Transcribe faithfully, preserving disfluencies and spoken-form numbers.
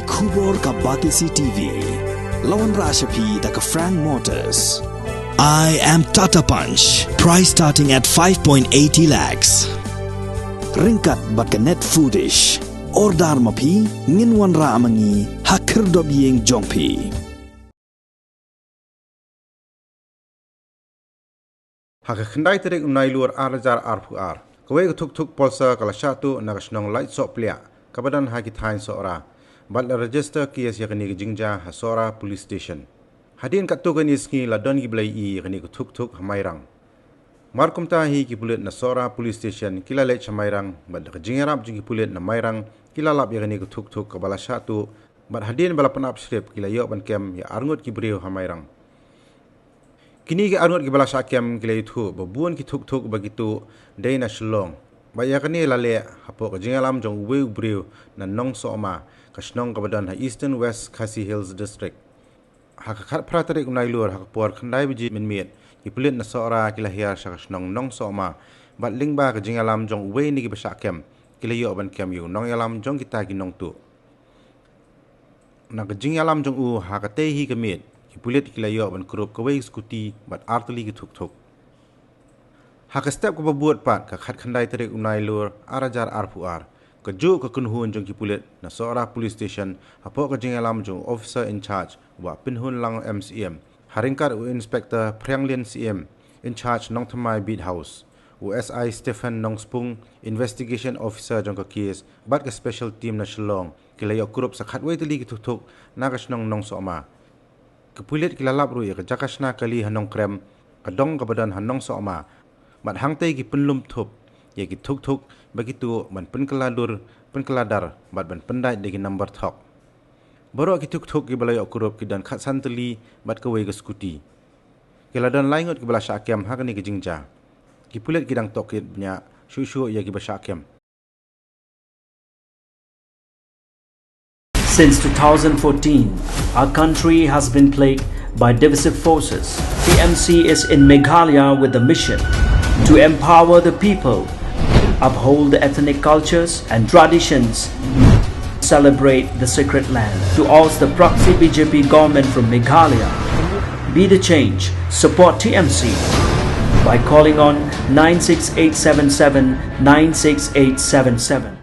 Khubor ka Batesi T V. La wanrah sha phi da ka Frank Motors. I am Tata Punch. Price starting at five point eighty lakhs. Ryngkat bad ka Net Foodish. Order ma phi, ngin wanrah ma ngi ha khyrdop ïing jong phi. Ha ka khyndai tarik u Nailur ar hajar arphew ar, kawei ka thukthuk pulsar ka la shah tuh na ka shnong Laitsohpliah, kaba don ha ki thaiñ Sohra, bad la register case ïa kane ka jingjia ha Sohra Police Station. Hadien katto katne sngi la don kiba la ïohi ïa kane ka thukthuk ha Mairang. Mar kumta hi ki pulit na Sohra Police Station ki la leit sha Mairang, bad da ka jingïarap jong ki pulit na Mairang ki la lap ïa kane ka thukthuk kaba la shah tuh, bad hadien ba la pynap shrip ki la ïoh ban kem ïa arngut ki briew ha Mairang. Kine ki arngut kiba la shah kem ki la ïathuh ba bun ki thukthuk ba ki tuh dei na Shillong, bad ïa kane la leh hapoh ka jingïalam jong uwei u briew na Nongsohma, ka shnong kaba don ha Eastern West Khasi Hills District. Ha ka khatphra tarik u Nailur ha ka por khyndai baje mynmiet, ki pulit na Sohra ki la hiar sha ka shnong Nongsohma, bad lyngba ka jingïalam jong uwei na kiba shah kem, ki la ïoh ban kem ïa u nongïalam jong kita ki nongtuh. Na ka jingïalam jong u ha katei hi ka miet, ki pulit ki la ïoh ban kurup kawei ka scooty bad ar tylli ki thukthuk. Ha ka step kaba bud pat, ka khatkhyndai tarik u Nailur ar hajar arphew ar, kajuh ka kynhun jong ki pulit na Sohra Police Station, hapoh ka jingïalam jong u officer in charge, Bah Pynhunlang M C M, ha ryngkat u Inspector Phrianglien C M, in charge Nongthymmai Beat House, u S I Stephen Nongspung, Investigation Officer jong ka case, bad ka special team na Shillong, ki la ïoh kurup sa khatwei tylli ki thukthuk na ka shnong Nongsohma. Ki pulit ki la lap ruh ïa ka jaka shna kali ha Nongkrem, ka dong kaba don ha Nongsohma, bad hangtei ki pynlum thup ïa ki thukthuk ba ki tuh ban pynkylla dur, pynkylla dar, bad ban pyndait da ki number thok. Baroh ki thukthuk kiba la ïoh kurup ki don khatsan tylli bad kawei ka scooty. Ki la don lai ngut kiba la shah kem ha kane ka jingjia. Ki pulit ki dang tohkit bniah shuh shuh ïa kiba shah kem. Since two thousand fourteen, our country has been plagued by divisive forces. T M C is in Meghalaya with the mission to empower the people, uphold the ethnic cultures and traditions, celebrate the sacred land. To oust the proxy B J P government from Meghalaya, be the change, support T M C by calling on nine six eight seven seven nine six eight seven seven.